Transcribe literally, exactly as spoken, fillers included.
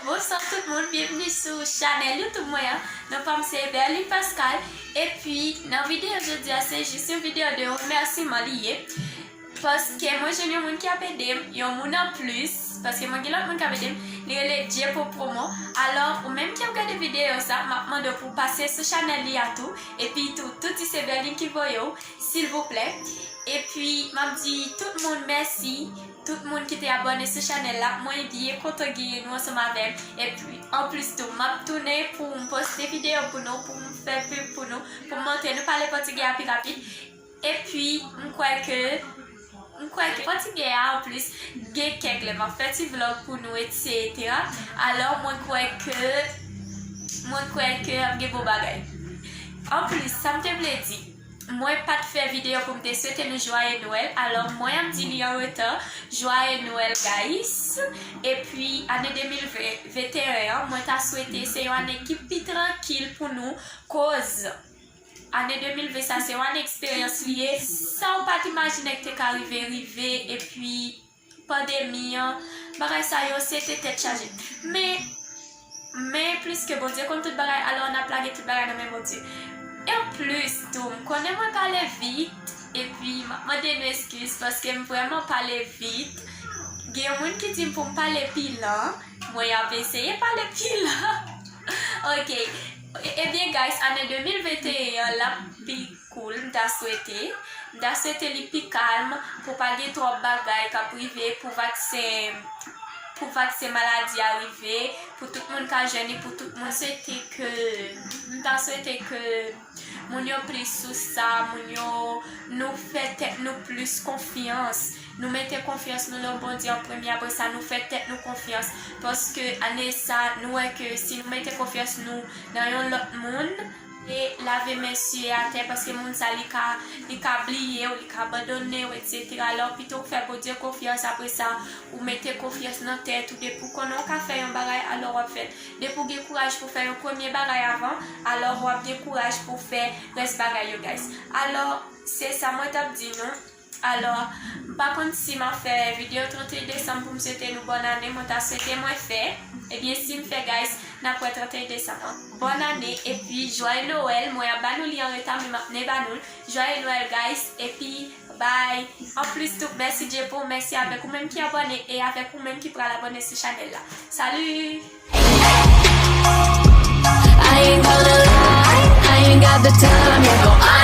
Bonswa tout moun, byenvni sou chanèl YouTube mwen an. Non pa m se Berline Pascal. Epi nan videyo jodi a, se jis yon videyo de remèsiman li ye. Paske mwen jwenn yon moun ki ap ede m, yon moun anplis, paske mwen gen lòt moun k ap ede m, li rele Djepo Promo. Alò, ou menm ki ap gade videyo sa, m ap mande w pou w pase sou chanèl li a tou, epi tou, tou di se Berline ki voye w, silvouplè. Epi, m ap di tout moun mèsi, tout moun ki te abòne sou chanèl la, mwen byen kontan genyen nou ansanm avè m. Epi, anplis tou, m ap tounen pou m poste videyo pou nou, pou m fè pib pou nou, pou m montre nou pale pòtigè a pi rapid. Epi, m kwè ke, m kwè ke pòtigè a, anplis, gen kèk lè m ap fè ti vlòg pou nou, etsetera. Alò, mwen kwè ke, mwen kwè ke ap gen bon bagay. Anplis, sa m te vle di, mwen pa t fè videyo pou m te swete nou Joyeux Noël, alò mwen ap di li an reta, Joyeux Noël, guys. Epi, ane de mil venteyen an, mwen ta swete se yon ane ki pi trankil pou nou, koz ane de mil ven sa se yon ane eksperyans li ye, sa w pa t imajine k te ka rive, rive, epi pandemi an, bagay sa yo, se te tèt chaje. Men, men plis ke Bondye konn tout bagay, alò n ap lage tout bagay nan men Bondye. E anplis tou, m konnen mwen pale vit, epi m ap mande nou eskiz paske m vrèman pale vit. Gen yon moun ki di m pou m pale pi lan, mwen ap eseye pale pi lan. Ok. E- Ebyen, guys, ane de mil venteyen an, l ap pi cool, m ta swete. M ta swete li pi kalm, pou pa gen twòp bagay k ap rive, pou vaksen, pou vaksen maladi a rive, pou tout moun ka jwenn li, pou tout moun swete ke, m ta swete ke moun yo plis sou sa, moun yo, nou fè tèt nou plis konfyans. Nou mete konfyans nou nan Bondye an premye, apre sa, nou fè tèt nou konfyans. Paske ane sa, nou wè ke si nou mete konfyans nou nan yon lòt moun, e lave men sye atè, paske moun sa, li ka, li ka bliye w, li ka abandone w, etsetera. Alò, pito w fè Bondye konfyans, apre sa, ou mete konfyans nan tèt ou, depi w konnen w ka fè yon bagay, alò w ap fè l. Depi w gen kouraj pou fè yon premye bagay avan, alò w ap gen kouraj pou fè rès bagay yo, guys. Alò, se sa mwen t ap di nou. Alò, m pa konn si m ap fè videyo trannteyen desanm pou m swete nou bòn ane, mwen ta swete mwen fè. Ebyen, si m fè, guys, n ap wè trannteyen desanm an. Bòn ane, epi Joyeux Noël, mwen ap ba nou li an reta, men m ap ne ba nou l. Joyeux Noël, guys, epi bye. Anplis tou, mèsi Djepo, mèsi avèk ou menm ki abòne e avèk ou menm ki pral abòne sou chanèl la. Salut! I ain't gonna lie, I ain't got the time, yeah, no, I